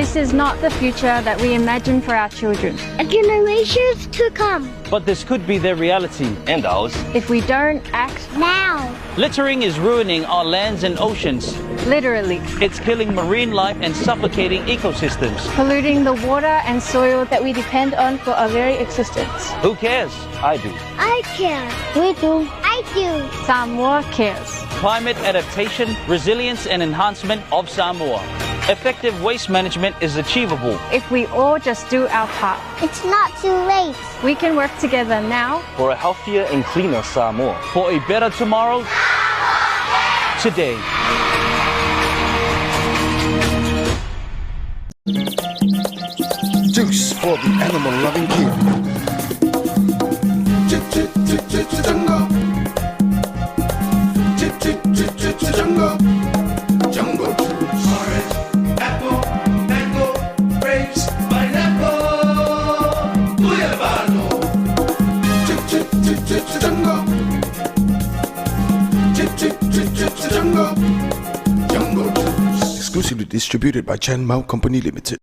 This is not the future that we imagine for our children. And generations to come. But this could be their reality. And ours. If we don't act now. Littering is ruining our lands and oceans. Literally. It's killing marine life and suffocating ecosystems. Polluting the water and soil that we depend on for our very existence. Who cares? I do. I care. We do. I do. Samoa cares. Climate adaptation, resilience and enhancement of Samoa. Effective waste management is achievable. If we all just do our part. It's not too late. We can work together now. For a healthier and cleaner Samoa. For a better tomorrow. Today. Juice for the animal-loving king. Jungle. Jungle juice. Orange, apple, mango, grapes, pineapple. Guyabano. Jungle. Jungle. Jungle juice. Exclusively distributed by Chan Mao Company Limited.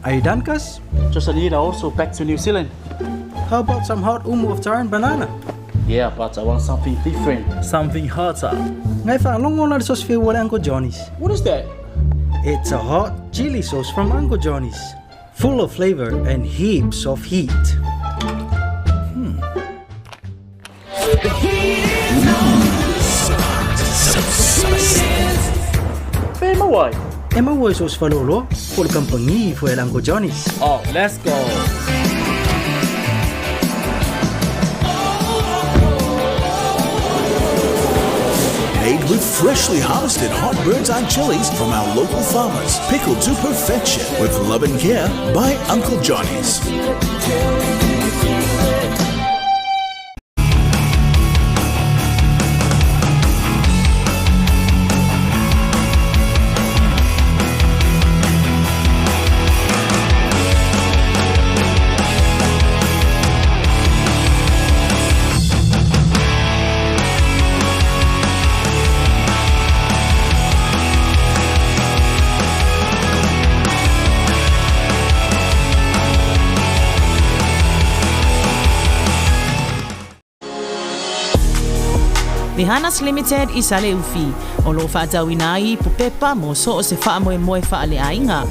Are you done, Cuz? Just a need also back to New Zealand. How about some hot umu of taro and banana? Yeah, but I want something different. Something hotter. Ngai whaalongo na le sauce whiu Uncle Johnny's. What is that? It's a hot chili sauce from Uncle Johnny's. Full of flavor and heaps of heat. The heat is on. Pe maua ai? E maua i so o se faleoloa po o le kamupani foi a le Uncle Johnny's. Oh, let's go! Made with freshly harvested hot bird's eye chilies from our local farmers. Pickled to perfection with love and care by Uncle Johnny's. Mihanas Limited i Saleufi, o lo o faatauina ai ipu pepa mo so o se faamoemoe faaleaiga.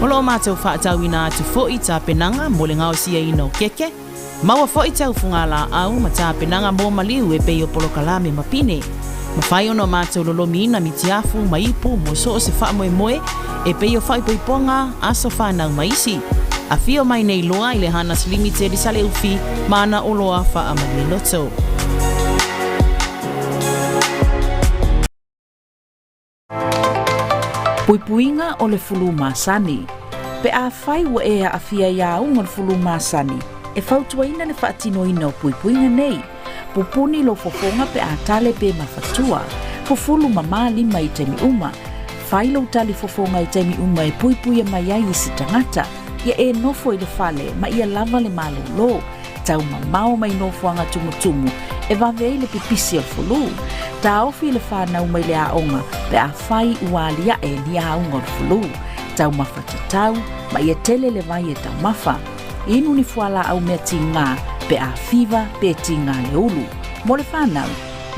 O lo o matou faatauina atu foʻi tapenaga mo le gaosiaina o keke, Maua foʻi taufuga-laau ma tapenaga mo maliu e pei o polokalame ma pine. Mafai ona o matou lolomiina mitiafu ma ipu mo so o se faamoemoe e pei o faaipoipoga, aso fanau ma isi. Afio mai nei loa i le Hanas Limited i Saleufi ma ana oloa faamalie loto. Puipuiga o le fulu masani. Pe afai ua e aafia i auga o le fulu masani, e fautuaina le faatinoina o puipuiga nei. Pupuni lou fofoga pe a tale pe mafatua. Fufulu ma lima i taimi uma. Fai lou tali fofoga i taimi uma e puipuia mai ai isi tagata. Ia e nofo i le fale ma ia lava le malōlō. Taumamao mai nofoaga tumutumu e vave ai le pipisi o le fulu. Taofi le fanau mai le aoga pe afai ua aliae ni auga o le fulu. Taumafa tatau ma ia tele le vai e taumafa. Inu ni fualaau mea tigā pe a fiva pe tigā le ulu. Mo le fanau,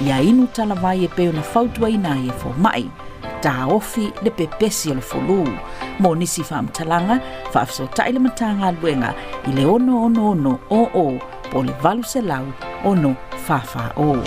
ia inu talavai e pei ona fautuaina ai e fomaʻi. Taofi le pepesi o le fulu. Mo nisi faamatalaga, faafesootai le Matagaluega i le 666 00 po o le 800 6 44 0.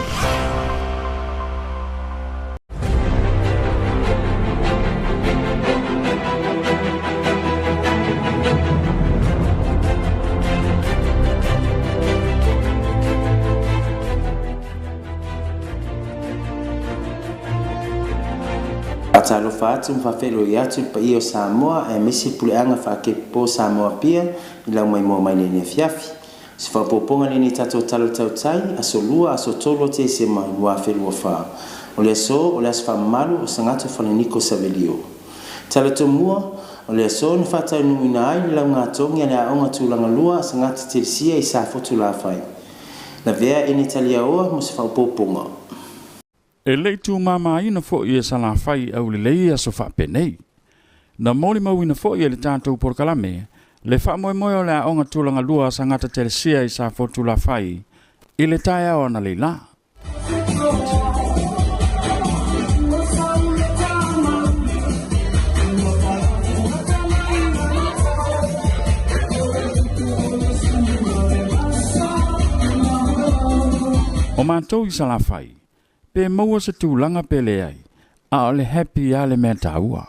Faatalofa atu ma faafeiloai atu i le paia o Samoa aemaise le puleaga faakepo Samoa Apia i lau maimoa mai lenei afiafi. O se faaopoopoga lenei i tatou tala o le tautai, aso 2, aso 3 o Tesema 2024. O le aso, o le aso faamamalu o Sagatho Falaniko Savelio. Tala tomua, o le aso na faataunuuina ai le laugatogi a le aoga tulaga lua a Sagatha Telesia i Safotu Lafai. Lavea ene taliaoa mo se faaopoopoga. E le i tumamaina foi e Salafai aulelei aso faapenei. Na molimauina foi e le tatou polokalame le faamoemoe o le Aoga Tulagalua a Sagata Telesia i Safotulafai i le taeao analeila. O matou i Salafai, pe maua se tulaga pe leai, a o le happy lava le mea taua.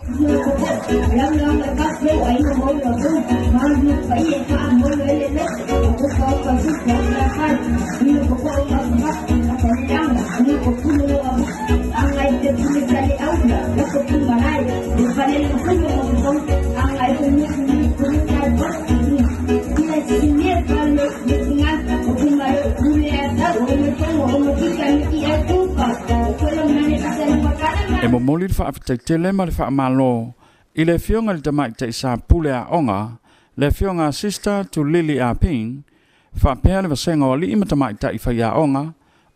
E momoli le faafetai tele ma le faamalo i le Afioga i le Tamaitai Sa Pule Aoga, le Afioga a Sister Tulili Ah Ping, faapea le vasega o alii ma tamaitai faiaoga,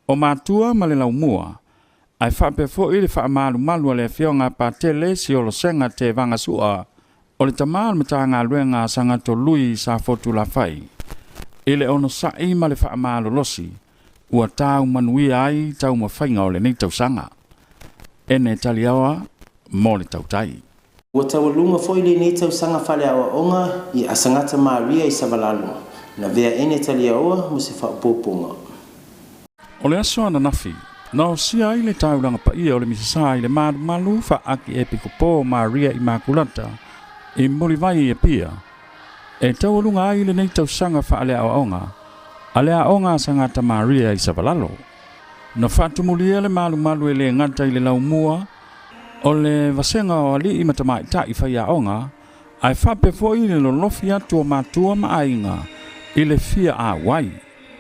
o matua ma le laumua, ae faapea foi le faamalumalu a le Afioga a Patele Siolosega Tevaga Sua, o le tama o le Matagaluega a Sagatolui Safotulafai, i le onosai ma le faamalolosi ua tau manuia ai taumafaiga o lenei tausaga. Ene Taliaoa mo le Tautai. Ua taualuga foi lenei tausaga faaleaoaoga i Asagata Maria i Savalalo, na vea Ene Taliaoa mo se faaopoopoga. O le aso ananafi, na osia ai le taulaga paia o le Misasa i le malumalu faa-Akiepikopo o Maria Imakulata i Mulivai i Apia, e taualuga ai lenei tausaga faaleaoaoga a le Aoga a Sagata Maria i Savalalo. Na faatumulia le malumalu e le gata i le laumua o le vasega o alii ma tamaitai faiaoga, ae faapea foi le lolofi atu o matua ma aiga i le fia auai,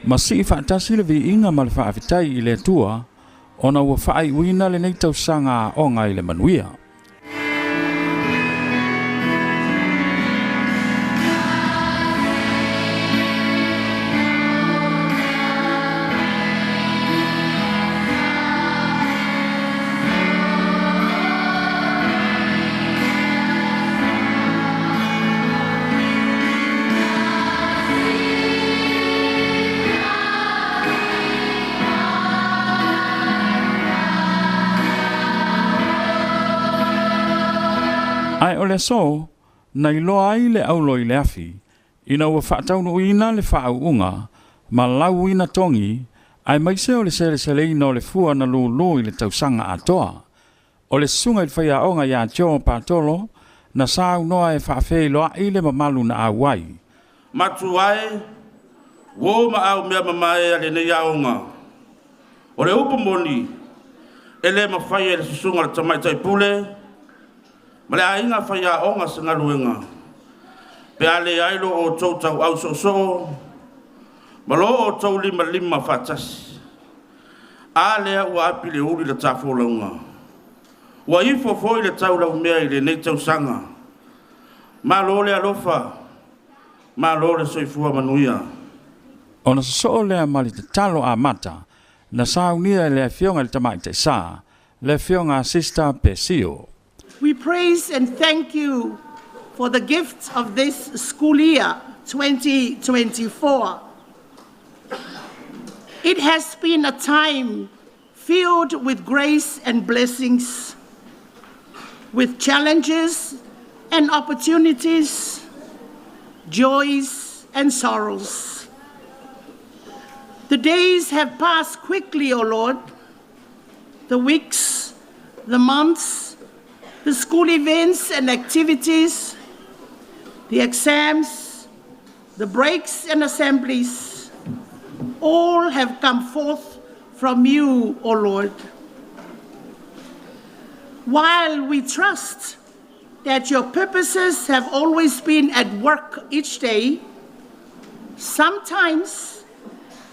ma sii faatasi le viiga ma le faafetai i le Atua ona ua faaiuina lenei tausaga aoga i le manuia. Ae o le aso, na iloa ai le aulo i le afi, ina ua faataunuuina le faauuga ma lauina togi, aemaise o le seleseleina o le fua na lulu i le tausaga atoa. O le susuga i le faiaoga ia Joe Patolo na saunoa e faafeiloai le mamalu na auai. Matua e, uō ma au mea mamae a lenei aoga. O le upu moni, e le mafai e le susuga i le Tamaitai Pule ma le aiga faiaoga se galuega pe a leai lo outou tauau soosoo ma lo outou limalima faatasi. A lea ua api le uli le tafolauga. Ua ifo foi le taulaumea i lenei tausaga. Malo le alofa, malo le soifua manuia. Ona sosoo lea ma le tatalo amata na saunia e le Afioga i le Tamaitai Sa, le Afioga a Sister Pesio. We praise and thank you for the gift of this school year 2024. It has been a time filled with grace and blessings, with challenges and opportunities, joys and sorrows. The days have passed quickly, O Lord, the weeks, the months, the school events and activities, the exams, the breaks and assemblies, all have come forth from you, O Lord. While we trust that your purposes have always been at work each day, sometimes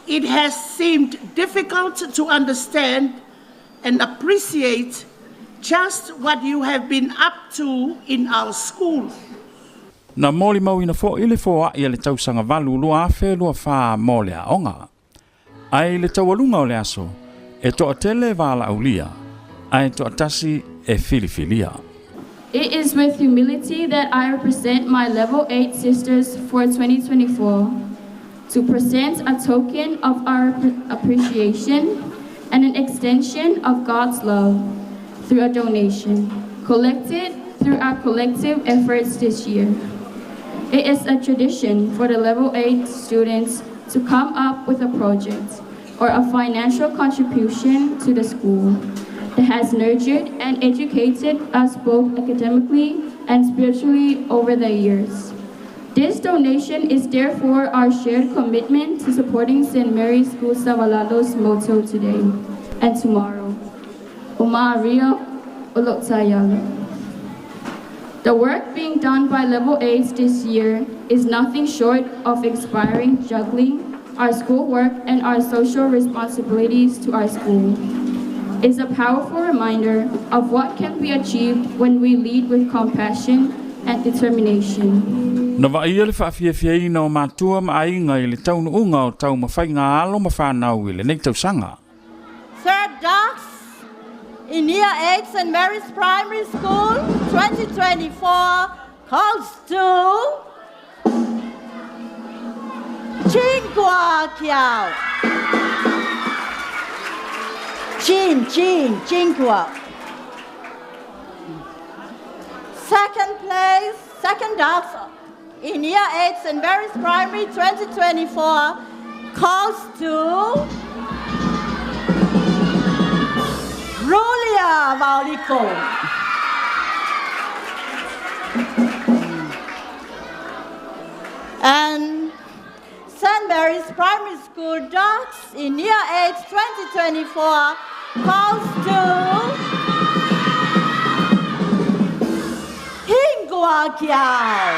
it has seemed difficult to understand and appreciate just what you have been up to in our school. Na molimauina foi le foai a le tausaga 8 2024 mo le aoga. Ae i le taualuga o le aso, E toatele valaaulia, ae toatasi e filifilia. It is with humility that I represent my Level 8 sisters for 2024 to present a token of our appreciation and an extension of God's love through a donation collected through our collective efforts this year. It is a tradition for the Level 8 students to come up with a project or a financial contribution to the school that has nurtured and educated us both academically and spiritually over the years. This donation is therefore our shared commitment to supporting St. Mary's School Savalalo's motto today and tomorrow. Umaria Ulotsayalo. The work being done by Level 8 this year is nothing short of inspiring juggling our schoolwork and our social responsibilities to our school. It's a powerful reminder of what can be achieved when we lead with compassion and determination. Na vaaia le faafiafiaina o matua ma aiga i le taunuuga o taumafaiga a alo ma fanau i lenei tausaga. Third Dux in Year 8 St. Mary's Primary School 2024 calls to Chin Kiao. Chin, Chin, Chinqua. Second place, second Dux in Year 8 St. Mary's Primary 2024 calls to Rulia Vauliko. And St. Mary's Primary School Dux in Year 8 2024 calls to Hingua Kiao.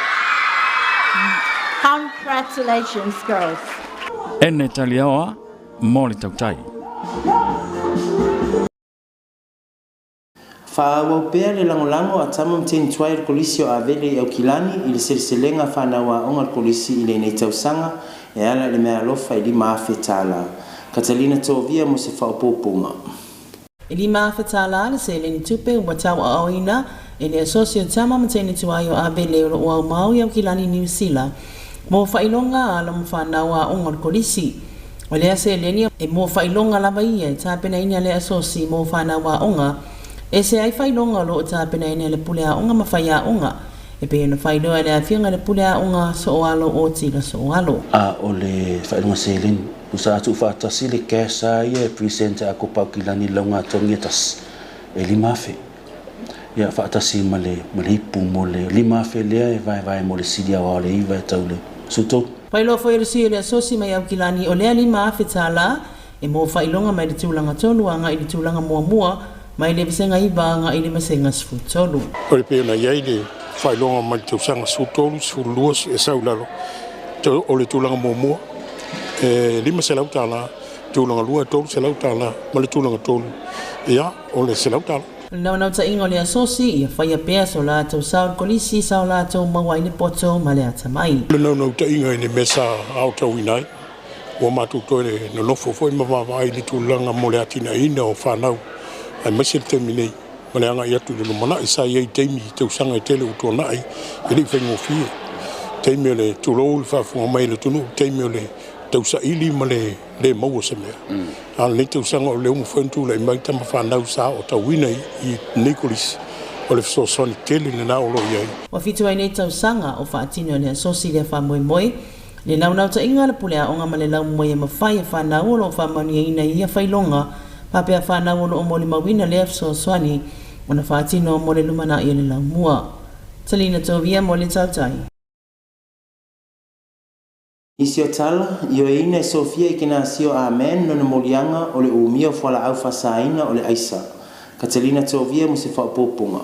Congratulations, girls. Ene Taliaoa, mo le tautai. Faaauau pea le lagolago a tama ma teine tuai o le Kolisi o Avele i Aukilani i le seleselega a fanau aoga a le Kolisi i lenei tausaga e ala i le meaalofa e $5,000. Catalina Tovia mo se faaopoopoga. E $5,000 le seleni tupe ua tauaaoina e le Asosi o Tama ma Teine Tuai o Avele o lo o aumau i Aukilani Niu Sila mo faailoga a alo ma fanau aoga o le Kolisi. O lea seleni e mo faailoga lava ia e tapenaina e le Asosi mo fanau aoga, ese ai faailoga o lo o tapenaina e le pule aoga ma faiaoga, e pei ona faailoa e le Afioga i le Pule Aoga Sooalo o Tila Sooalo. A o le faailoga seleni, sa tuufaatasi le cash lava ia e present e Akopa Aukilani i le laugatogi e tasi, e $5,000. Ia, faatasi ma le, ma le ipu mo le $5,000 lea e vaevae mo le sili aoao le iva e tau le 13. Faailoa foi e le sui o le Asosi mai Aukilani o lea $5,000 e mo faailoga mai le tulaga tolu agai i le tulaga muamua mai le vasega 9 agai i le vasega 13. O le pei ona i ai le faailoga mai le tausaga 13, 12 e sau i lalo, o le tulaga muamua e $500, tulaga lua e $300 ma le tulaga tolu ia o le $100. O le naunautaiga o le Asosi, ia faia pea so latou sao i le kolisi sa o latou maua ai le poto ma le atamai. O le naunautaiga i le mea sa aotauina ai, ua matou toe nonofo foi ma vaavaai i le tulaga mo le atinaeina o fanau aemaise le taimi nei ma le agai atu i le lumanai. Sa i ai taimi i tausaga e tele ua tuanai e le i faigofie, taimi o le tulou le faafofoga mai a le atunuu, taimi o le tausaili ma le le maua o se mea. A o lenei tausaga o lea ua mafai ona tulai mai tama fanau sa aotauina i lenei kolisi, o le fesoasoani tele lena o lo o i ai. Ua 7 ai nei tausaga o faatino e le Asosi lea faamoemoe, le naunautaiga a le pule aoga ma le laumua ia mafai e fanau o lo o faamanuiaina i ia failoga faapea fanau o lo o molimauina lea fesoasoani ona faatino mo le lumanai o le laumua. Talina Tovia mo le Tautai. Nisi o tala, ioeina e Sofia Ikenasio Amen lona moliaga o le umia o fualaau faasaina o le aisa. Catalina Tovia mo se faaopoopoga.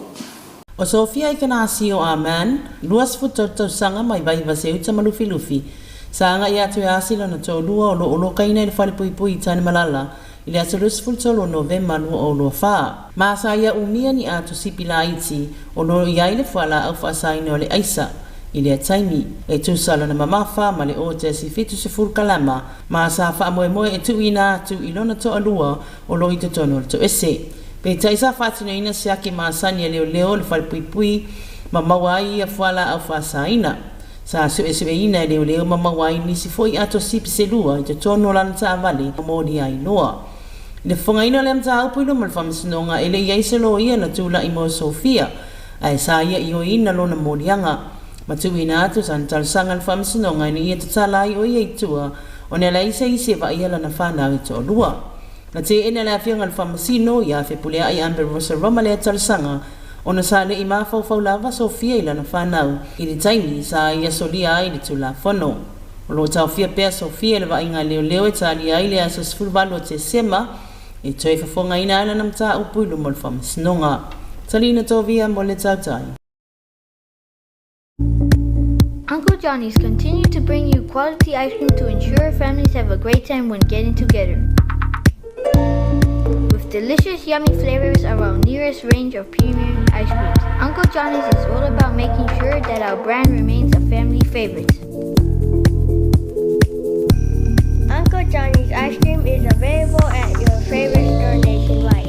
O Sofia Ikenasio Amen, 23 tausaga mai Vaivase-uta ma Lufilufi, sa agai atu e asi lona toalua o lo o lokaina i le falepuipui i Tanumalala i le aso 23 o Novema 2024. Ma sa ia umia ni ato sipi laiti o lo o i ai le fualaau faasaina o le aisa. i lea taimi, e tusa lona mamafa ma le 0.70 kalama, ma sa faamoemoe e tuuina atu i lona toalua o lo o i totonu o le toese. Peitai sa faatinoina siaki masani a leoleo i le falepuipui ma maua ai ia fualaau faasaina. Sa suesueina e leoleo ma maua ai nisi foi ato sipi se lua i totonu o lana taavale ma molia ai loa. I le fofogaina o lea mataupu i luma o le Faamasinoga e le i ai se loia na tulai mo Sophia, ae sa ia ioeina lona moliaga. Ma tuuina atu sana talosaga i le Faamasinoga ina ia tatala ai o ia i tua ona e leai se isi e vaaia lana fanau e toalua. Na teena le afioga i le Faamasino ia Fepuleai Amberosa Roma lea talosaga ona sa le i mafaufau lava Sophia i lana fanau i le taimi sa ia solia ai le Tulafono. O lo o taofia pea Sophia i le vaaiga a leoleo e talia ai le aso 18 o Tesema e toe fofogaina ai lana mataupu i luma o le Faamasinoga. Taliina Tovia mo le Tautai. Uncle Johnny's continue to bring you quality ice cream to ensure families have a great time when getting together. With delicious, yummy flavors of our nearest range of premium ice creams, Uncle Johnny's is all about making sure that our brand remains a family favorite. Uncle Johnny's ice cream is available at your favorite store nationwide.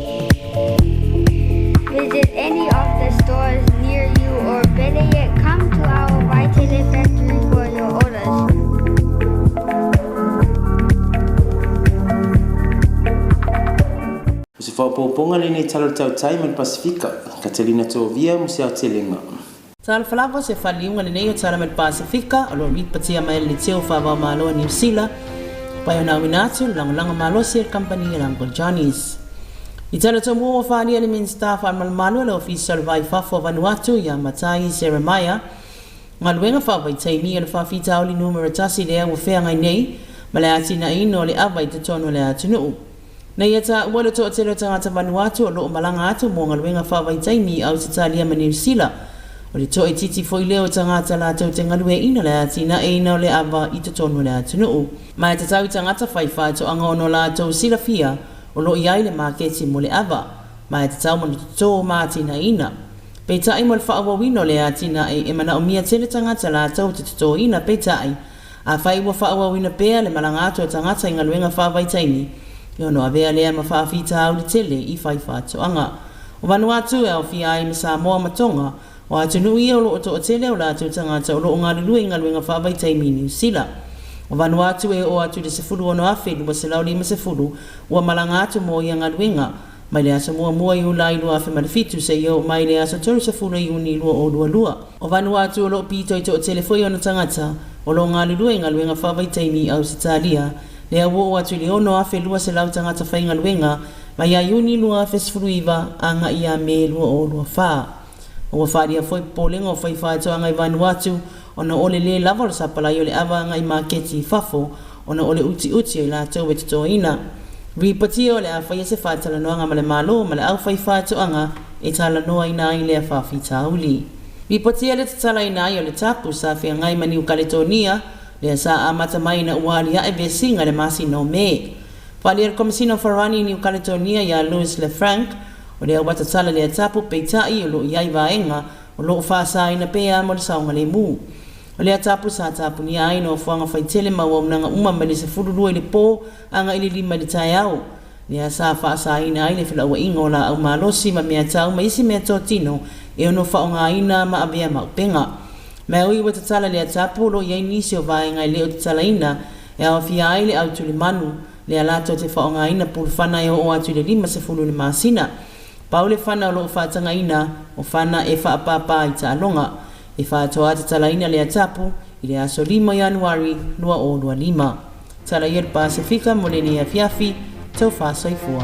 Visit any of the stores near you or better yet, come to our Waitele factory for your orders. O se faaopoopoga lenei tala o le tautai ma le Pasefika, Catalina Tovia mo se aotelega. Talofa lava, se faaliuga lenei o Tala mai le Pasefika o lo o ripatia mai e le Leteo Faavaomalo a Niu Sila, pai ona auina atu le lagolago malosi a le kamupani a le Uncle Johnny's. I tala tomua ua faaalia e le Minisita Faamalumalu a le Ofisa o le Vai Fafo o Vanuatu ia Matai Jeremiah galuega faavaitaimi o le faafitauli numera tasi lea ua feagai nei ma le atinaeina o le ava i totonu o le atunuu. Na ia taua le toatele o tagata Vanuatu o loo malaga atu mo galuega faavaitaimi i Ausetalia ma Niu Sila. O le toaitiiti foi lea o tagata latou te galueaina le atinaeina o le ava i totonu o le atunuu. Ma e tatau i tagata fai faatoaga ona o latou silafia o loo i ai le maketi mo le ava, ma e tatau ona totō ma atinaeina. Peitai mo le faaauauina o le atinae e manaomia tele tagata latou te totōina peitai Afai ua faaauauina pea le malaga atu a tagata i galuega faavaitaimi, e ono avea lea ma faafitauli tele i fai faatoaga. O Vanuatu e aofia ai ma Samoa ma Tonga, o atunuu ia o lo o toatele o latou tagata o lo o galulue i galuega faavaitaimi i Niu Sila. O Vanuatu e oo atu i le 16,250 ua malaga atu mo ia galuega, Mai le aso muamua Iulai 2007 seia oo mai le aso 30 Iuni 2022. O Vanuatu o lo o pito i toatele foi ona tagata o lo o galulue i galuega faavaitaimi i Ausetalia, lea ua oo atu i le 6,200 tagata faigaluega mai ia Iuni 2019 agai ia Me 2024. Ua faaalia foi popolega o faifaatoaga i Vanuatu ona o le lē lava o le sapalai o le ava agai maketi i fafo ona o le utiuti o i latou e totoina. Ripotia o le a faia se faatalanoaga ma le Malo ma le aufaifaatoaga e talanoaina ai lea faafitauli. Ripotia le tatalaina ai o le tapu sa feagai ma Niu Kaletonia, lea sa amata mai ina ua aliae vesiga i le masina o Me. Faaalia le Komesina o Farani i Niu Kaletonia iā Louis Le Franc, o lea ua tatala lea tapu peitai o lo o i ai vaega o lo o faasaina pea mo le saogalemu. O lea tapu sa tapunia ai nofoaga faitele ma auaunaga uma mai le 12 i le po agai i le 5 i le taeao, lea sa faasaina ai le felauaiga o laau malosi ma mea tau ma isi mea totino e ono faaaogaina ma avea ma upega. Ma e ui ua tatala lea tapu o lo o i ai nisi o vaega e le o tatalaina e aofia ai le au tulimanu, lea latou te faaaogaina pulufana e oo atu i le 50 i le masina. Pau le fana o lo o faatagaina, o fana e faapāpā i taaloga. E faatoa tatalaina lea tapu i le aso 5 Ianuari 2025. Tala ia le Pasefika mo lenei afiafi, taufa soifua.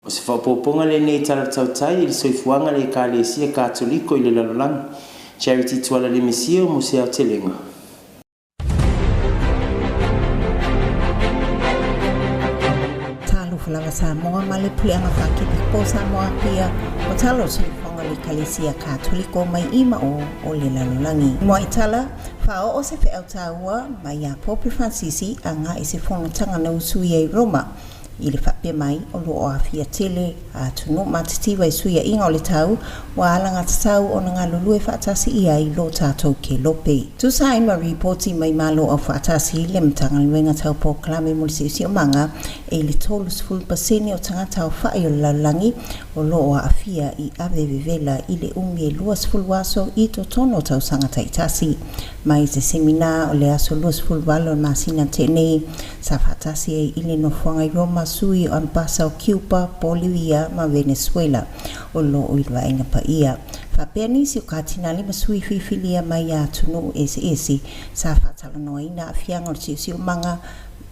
O se faaopoopoga lenei tala tautai i le soifuaga a le Ekalesia Katoliko i le lalolagi. Charity Tuala Lemesio mo se aotelega. ma le Puleaga Faakepipo Samoa Apia o tala o le soifuaga o le Ekalesia Katoliko mai i ma ō o le lalolagi. Muaʻi tala, faaoo se feau taua mai iā Pope Fransisi agaʻi i se fonotaga na usuia i Roma i le faapea mai o lo o aafia tele atunuu matitiva i suiaʻiga o le tau ua alagatatau ona galulue faatasi i ai lo tatou kelope. Tusa ai ma ripoti mai Malo Aufaatasi le Matagaluega Tau Polokalame mo le Siosiomaga, e i le 30% o tagata aofaʻi o le lalolagi o lo o aafia i ave vevela i le umi e 20 aso i totonu o tausaga taitasi. Mai se seminā o le aso 28 o le masina tenei, sa faatasi ai i le nofoaga i Roma sui o Ambasa o Kiupa, Bolivia ma Venezuela o lo o i le Vaaiga Paia. Faapea nisi o Katinale ma sui filifilia mai atunuu eseese sa faatalanoaina aafiaga o le siosiomaga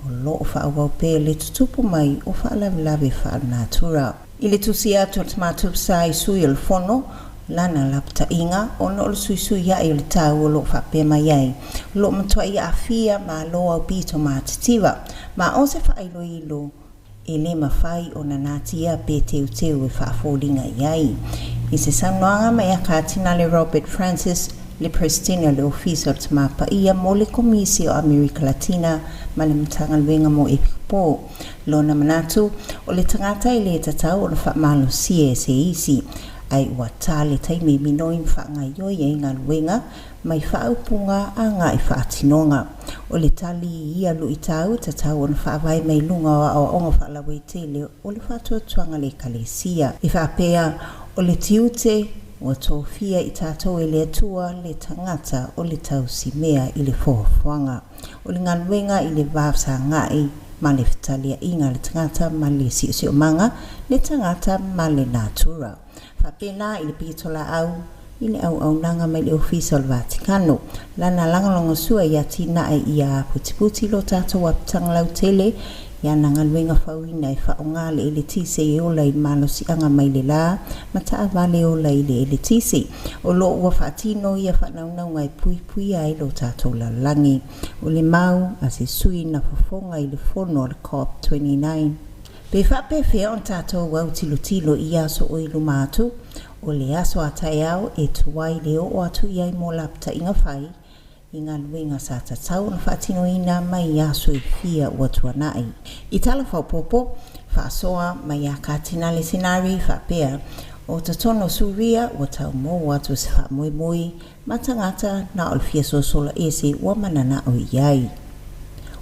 o lo o faaauau pea le tutupu mai o faalavelave faalenatura. I le tusi atu a le Tama Tupe i sui o le Fono, lana lapataiga ona o le suisuiaʻi o le tau o lo o faapea mai ai, o lo o matuai aafia Malo aupito matitiva, ma o se faailoilo e lē mafai ona natia pe teuteu e faafoliga i ai. I se saunoaga mai a Katinale Robert Francis, le Peresetene o le Ofisa o le Tamā Paia mo le Komisi o Amerika Latina ma le Matagaluega mo Epikopo, lona manatu, o le tagata e lē tatau ona faamalosia e se isi, ai ua tā le taimi e minoi ma faagaoioi ai galuega mai faaupuga agaʻi faatinoga. O le tali i ia luʻitau e tatau ona faavae mai luga o aoaoga faalauaitele o le faatuatuaga a le Ekalesia. E faapea, o le tiute ua tofia i tatou e le Atua le tagata o le tausimea i le foafoaga o le galuega i le va fesagai ma le fetaliaiga a le tagata ma le siosiomaga, le tagata ma le natura. Faapena i le pitolaau i le auaunaga mai le Ofisa o le Vatikano, lana lagolagosua i atinae ia putiputi lo tatou apitaga lautele i ana galuega fauina e faaaoga le eletise e ola i le malosiaga mai le lā ma taavale ola i le eletise. O lo o ua faatino ia faanaunauga e puipuia ai lo tatou lalolagi. O le mau a se sui na fofoga i le fono a le COP29. Pe faapefea ona tatou autilotilo i aso o i luma atu, o le aso a taeao e tuai le oo atu i ai mo lapataiga fai i galuega sa tatau ona faatinoina mai aso e fia ua tuanai. I tala faaopoopo, faasoa mai a Katinale Sinari faapea, o totonu o Suria ua taumou atu se faamoemoe ma tagata na o le fia sosola ese ua mananao i ai.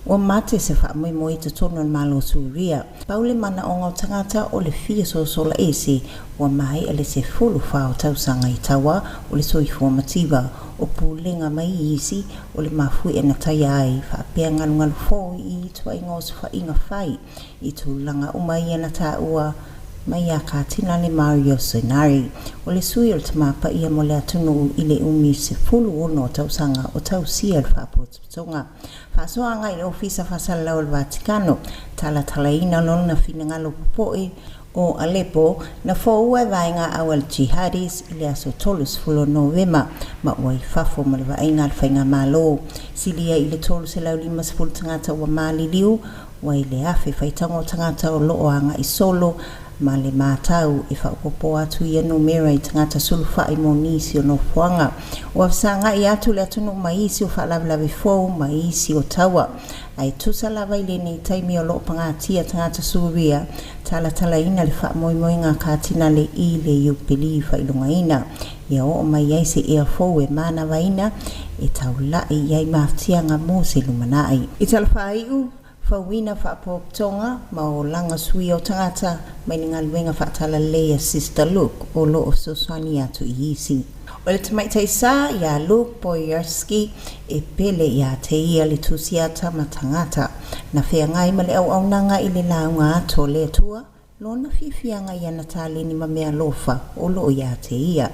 Ua mate se faamoemoe i totonu o le Malo o Suria. Pau le manaoga o tagata o le fia sosola ese ua maea le 14 o tausaga i taua o le soifua mativa o pulega mai i isi o le mafuie na taia ai faapea galugalu fou i ituaiga osofaiga fai i tulaga uma ia na taua mai ia Katinale Mario Sinari, o le sui o le Tamā Paia mo le atunuu i le umi 16 o tausaga o tausia le Faapotopotoga Faasoa agai i le Ofisa Faasalalau o le Vatikano, talatalaina lona finagalo popoe o Aleppo na foua e vaega au a le Jihadis i le aso 30 o Novema ma ua i fafo ma le vaaiga a le faigamalo. Silia i le 350 tagata ua maliliu, ua i le afe faitauga o tagata o lo o agaʻi solo ma le matau e faaopoopo atu ia numera i tagata sulufaʻi mo nisi o nofoaga. Ua fesagai atu le atunuu ma isi o faalavelave fou ma isi o taua. Ae tusa lava i lenei taimi o lo o pagatia tagata Suria, talatalaina le faamoemoega a Katinale i le Iupeli faailogaina. Ia oo mai ai se ea fou e manavaina e taulaʻi i ai mafatiaga mo se lumanai. I tala faaiu, fauina faapotopotoga ma olaga suia o tagata mai le galuega faatalalelei a Sister Luke o lo o fesoasoani atu i isi. O le tamaitai sa iā Luke Boyerski e pele iā te ia le tusiata ma tagata na feagai ma le auaunaga i le lauga atu o le Atua lona fiafiaga i ana taleni ma meaalofa o lo o iā te ia.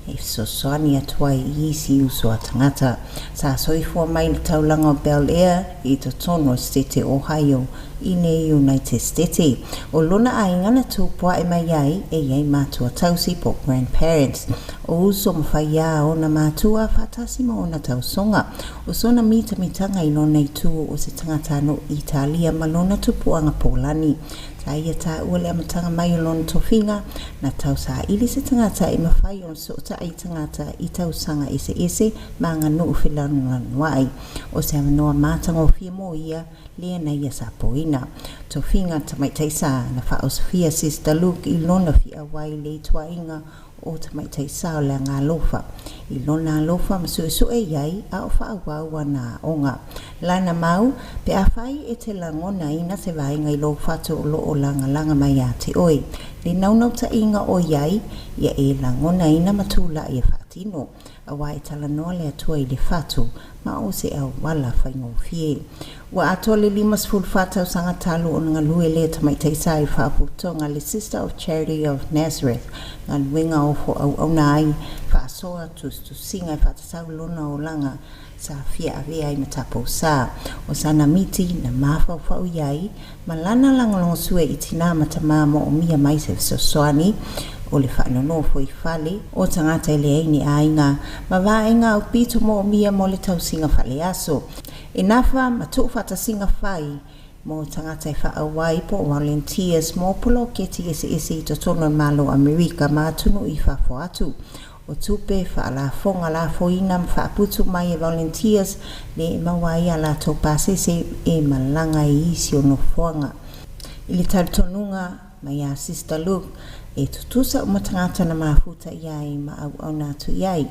e fesoasoani atu ai i isi uso a tagata. Sa soifua mai i le taulaga o Bel Air i totonu o le Setete o Ohio i le United Setete. O lona aiga na tupuaʻe mai ai e i ai matua tausi po o grandparents. O uso ma faiā ona matua faatasi ma ona tausoga. O sona mitamitaga i lona itu o se tagata no Italia ma lona tupuaga Polani. Sa ia taua le amataga mai o lona tofiga, na tausaili se tagata e mafai ona sootaʻi i tagata i tausaga eseese ma aganuu felanulanuaʻi. O se avanoa matagofie mo ia lea na ia sapoina. Tofiga tamaitai sa na faaosofia Sister Luke i lona fiauai le ituaiga o tamaitai sa o le agalofa. I lona alofa ma suʻesuʻe i ai a o faaauau ana aoga. Lana mau, pe afai e te lagonaina se vaega i lou fatu o loo lagalaga mai ia te oe, le naunautaiga o i ai, ia e lagonaina ma tulaʻi e faatino, auā e talanoa le Atua i le fatu ma o se auala faigofie. Ua atoa le 54 tausaga talu ona galue lea tamaitai sa i le Faalapotopotoga le Sister of Charity of Nazareth, galuega ofo auauna ai, faasoa tusitusiga e faatatau lona olaga sa fia avea ai ma tapausā. O sana miti na mafaufau i ai ma lana lagolagosua i tinā ma tamā moomia mai se fesoasoani o le faanonofo i fale o tagata e leai ni aiga ma vaega aupito moomia mo le tausiga faaleaso. E nafa ma tuufaatasiga fai mo tagata e faaauai po o volunteers mo poloketi eseese i totonu o le Malo o Amerika ma atunuu i fafo atu. O tupe faalafoga lafoina ma faaputu mai e volunteers le e maua ai a latou pasese e malaga i isi o nofoaga. I le talitonuga mai a Sister Luke, e tutusa uma tagata na mafuta i ai ma auauna atu i ai.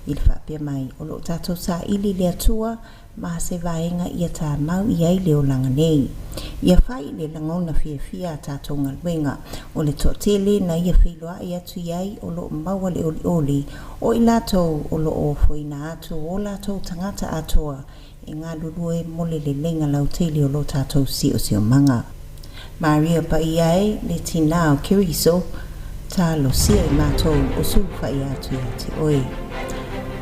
I le faapea mai, o loo tatou saili i le Atua ma se vaega ia tāmau i ai le olaga nei. Ia fai le lagona fiafia a tatou galuega, o le toatele na ia feiloai atu i ai o loo maua le olioli o i latou o loo ofoina atu o latou tagata atoa e galulue mo le leleiga lautele o lo tatou siosiomaga. Maria Paia e, le tinā o Keriso, talosia i matou o sulufai atu ia te oe.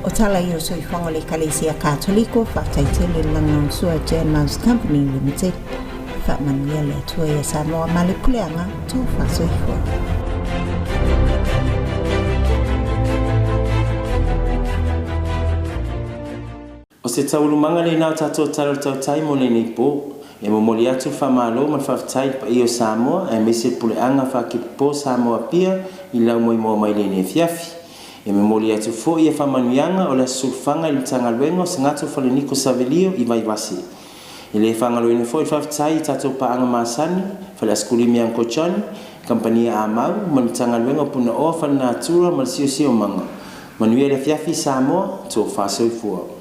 O tala ia o soifuaga o le Ekalesia Katoliko, faafetai tele le lagolagosua Jan Mouse Company Limited. Faamanuia le Atua ia Samoa ma le puleaga tofa soifua. O se taualumaga lenā o tatou Tala o le Tautai mo lenei po, e momoli atu le faamalo ma le faafetai i le paia o Samoa aemaise le puleaga faakipopo Samoa Apia i lau moemoa mai lenei afiafi. E momoli atu foi ia faamanuiaga o le Aso Sulufaga i le Matagaluega o Sagatho Faleniko Savelio i Vaivase. E le faagaloina foi le faafetai i tatou paaga masani, Fale Asikulimi Uncle Johnny, Kamupani Amau ma le Matagaluega o Punaoa Faalenatura ma le Siosiomaga. Manuia le afiafi Samoa, tofa soifua.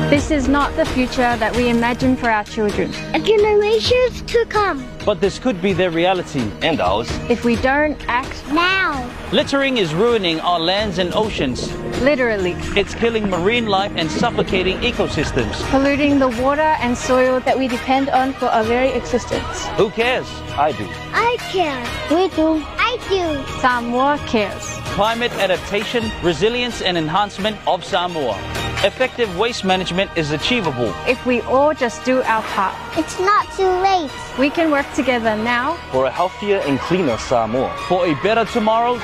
This is not the future that we imagine for our children. And generations to come. But this could be their reality. And ours. If we don't act now. Littering is ruining our lands and oceans. Literally. It's killing marine life and suffocating ecosystems. Polluting the water and soil that we depend on for our very existence. Who cares? I do. I care. We do. I do. Samoa cares. Climate adaptation, resilience and enhancement of Samoa. Effective waste management is achievable. If we all just do our part. It's not too late. We can work together now. For a healthier and cleaner Samoa. For a better tomorrow.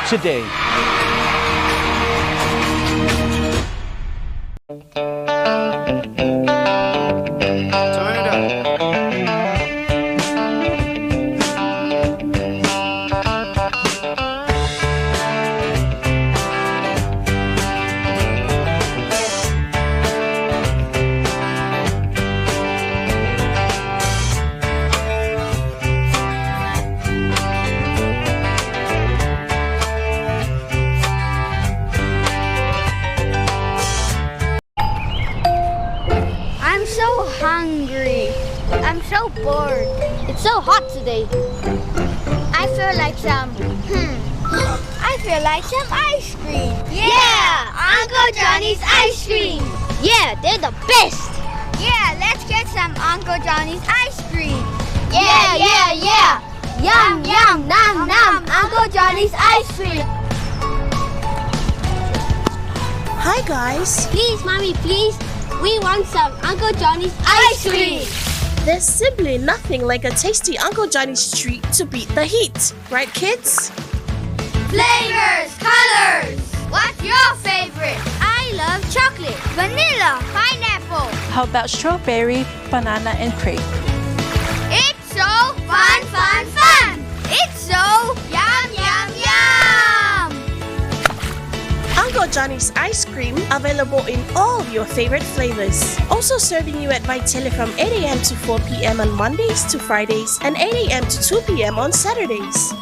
Today. so bored. It's so hot today. I feel like some. I feel like some ice cream. Yeah! Uncle Johnny's ice cream! Yeah, they're the best! Yeah, let's get some Uncle Johnny's ice cream. Yeah, yeah, yeah! Yum, yum, nom, nom! Uncle Johnny's ice cream! Hi, guys. Please, Mommy, please. We want some Uncle Johnny's ice cream. There's simply nothing like a tasty Uncle Johnny's treat to beat the heat, right, kids? Flavors, colors. What's your favorite? I love chocolate, vanilla, pineapple. How about strawberry, banana, and grape? It's so fun, fun, fun. It's so yum, yum, yum. Uncle Johnny's ice cream available in all your favorite flavors. Also serving you at Vaitele from 8 a.m. to 4 p.m. on Mondays to Fridays and 8 a.m. to 2 p.m. on Saturdays.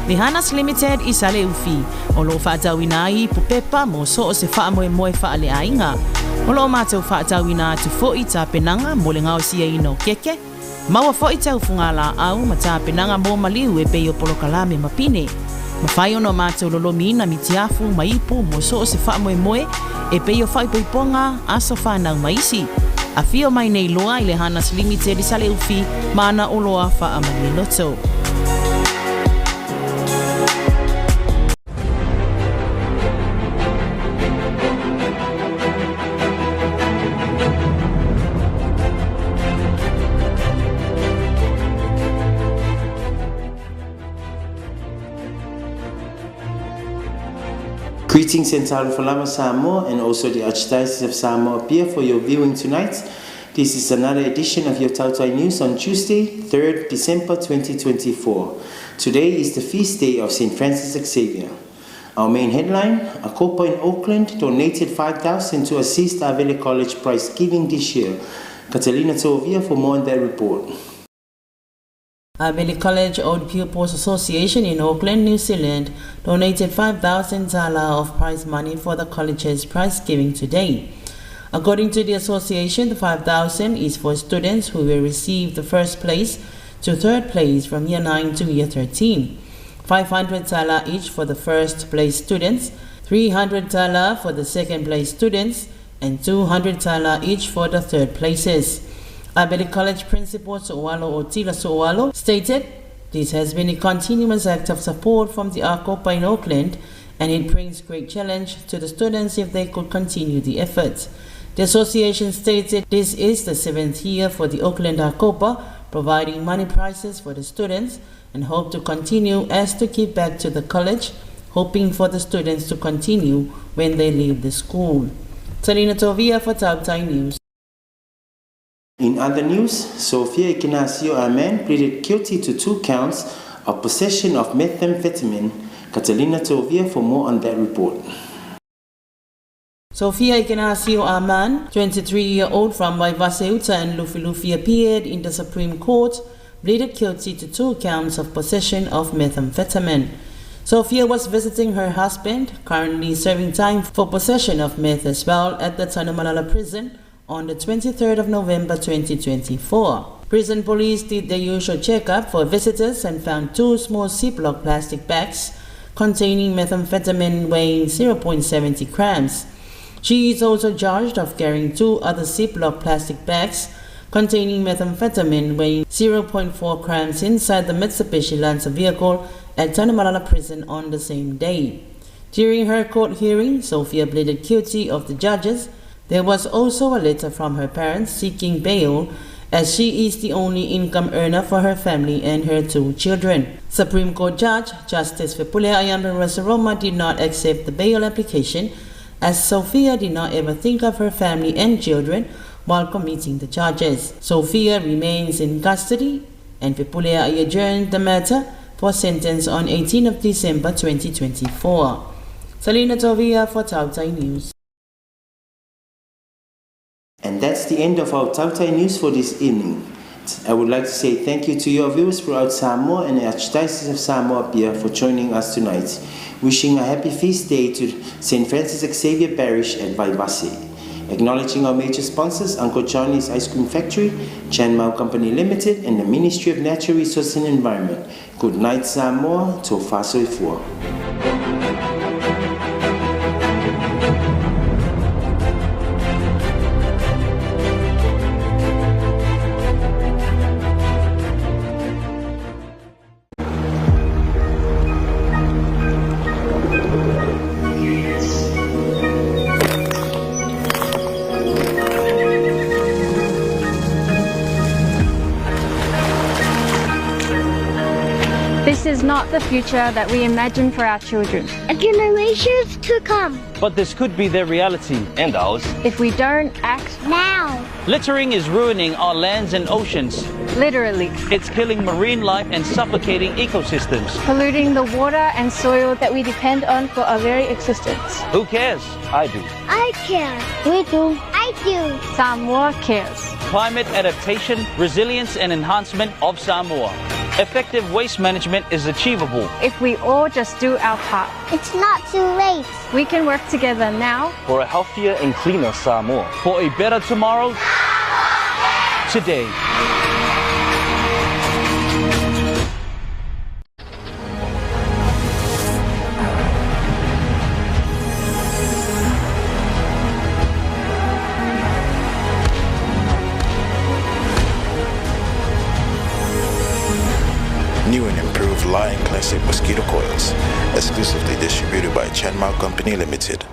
Lihanas Limited i Saleufi, o loo faatauina ai ipu pepa mo so o se faamoemoe faaleaiga. O loo matou faatauina atu fo'i tapenaga mo le gaosiaina o keke, maua fo'i taufugalaau ma tapenaga mo maliu e pei o polokalame ma pine. Mafai ona matou lolomiina mitiafu ma ipu mo so o se faamoemoe e pei o faaipoipoga, aso fanau ma isi. Afio mai nei loa i le Hanas Limited i Saleufi ma ana oloa faamalie loto. Greetings and Talofa lava Samoa and also the Archdiocese of Samoa Apia for your viewing tonight. This is another edition of your Tautai News on Tuesday, 3rd December 2024. Today is the feast day of St. Francis Xavier. Our main headline, a couple in Auckland donated 5,000 to assist Avele College prize giving this year. Catalina Tovia for more on that report. Avele College Old Pupils Association in Auckland, New Zealand, donated 5,000 tala of prize money for the college's prize giving today. According to the association, the 5,000 is for students who will receive the first place, to third place from Year 9 to Year 13. 500 tala each for the first place students, 300 tala for the second place students, and 200 tala each for the third places. Abeli College Principal So'oalo Otila So'oalo stated, "This has been a continuous act of support from the Akopa in Auckland, and it brings great challenge to the students if they could continue the efforts." The association stated this is the 7th year for the Auckland Akopa, providing money prizes for the students, and hope to continue as to give back to the college, hoping for the students to continue when they leave the school. Talina Tovia for Tautai News. In other news, Sophia Ignacio Amen pleaded guilty to 2 counts of possession of methamphetamine. Catalina Tovia for more on that report. Sophia Ignacio Aman, 23-year-old from Vaivaseuta and Lufilufi, appeared in the Supreme Court, pleaded guilty to 2 counts of possession of methamphetamine. Sophia was visiting her husband, currently serving time for possession of meth as well, at the Tanumalala prison on the 23rd of November 2024. Prison police did their usual checkup for visitors and found 2 small Ziploc plastic bags containing methamphetamine weighing 0.70 grams. She is also charged of carrying 2 other Ziploc plastic bags containing methamphetamine weighing 0.4 grams inside the Mitsubishi Lancer vehicle at Tanumalala prison on the same day. During her court hearing, Sophia pleaded guilty of the charges. There was also a letter from her parents seeking bail, as she is the only income earner for her family and her 2 children. Supreme Court Judge Justice Fepule Ayambe Rosaroma did not accept the bail application, as Sophia did not ever think of her family and children while committing the charges. Sophia remains in custody, and Fepuleai adjourned the matter for sentence on 18 of December 2024. Salina Tovia for Tautai News. And that's the end of our Tautai News for this evening. I would like to say thank you to your viewers throughout Samoa and the Archdiocese of Samoa Apia for joining us tonight. Wishing a happy feast day to St. Francis Xavier Parish at Vaivase. Acknowledging our major sponsors, Uncle Johnny's Ice Cream Factory, Chan Mao Company Limited, and the Ministry of Natural Resources and Environment. Good night, Samoa. Tofa soifua. This is not the future that we imagine for our children. And generations to come. But this could be their reality. And ours. If we don't act now. Littering is ruining our lands and oceans. Literally. It's killing marine life and suffocating ecosystems. Polluting the water and soil that we depend on for our very existence. Who cares? I do. I care. We do. I do. Samoa cares. Climate adaptation, resilience and enhancement of Samoa. Effective waste management is achievable if we all just do our part. It's not too late. We can work together now for a healthier and cleaner Samoa. For a better tomorrow, today. New and improved Lion Classic mosquito coils, exclusively distributed by Chan Mao Company Limited.